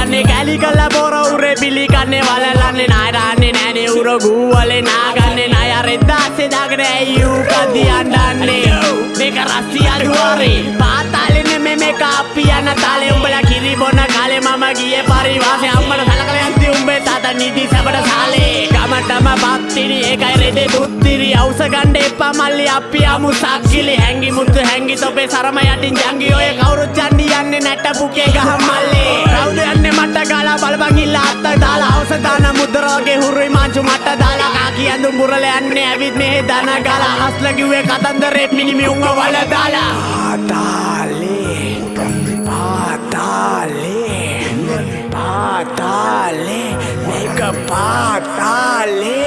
ගන්නේ කැලි කළා බොර උරේ බිලි කන්නේ වලලන්නේ නායරන්නේ නෑනේ උර ගූවලේ නාගන්නේ නාය රෙද්දාසේ දාගෙන ඇයි ඌ කද්දි අඬන්නේ? මේක රස්තියා දුවරේ පාතාලේ නෙමෙයි, මේක අපි යන තාලේ. උඹලා කිරි බොන කාලේ මම ගියේ පරිවාසේ. අම්මට සලකලා යන්ති උඹේ තාත්තා නිදි සැපට සාලේ. ගමටම පත්තිනි ඒකයි රෙදේ දුත්තිරි. අවුස ගන්න එපා මල්ලි, අපි අමු සක්කිලි. හැංගි මුතු හැංගි තොපේ සරම යටින් ජංගි. ඔය කවුරුත් චණ්ඩි යන්නේ නැට පුකේ ගහ මල්ලි. කවුද යන්නේ මට ගාලා? බලපන් ඉල්ල අත්ත දාලා. අවුස දාන මුද්දර වගේ හුරුයි මාංචු මට දාලා. කාකි ඇඳුම් බුරල යන්නේ ඇවිත් මෙහෙ දන ගාලා. හස්ල කිව්වේ කතන්දරේ මිනිමි උංග වල දාලා. පාතාලේ, පාතාලේ, පාතාලේ, මේක පාතාලේ.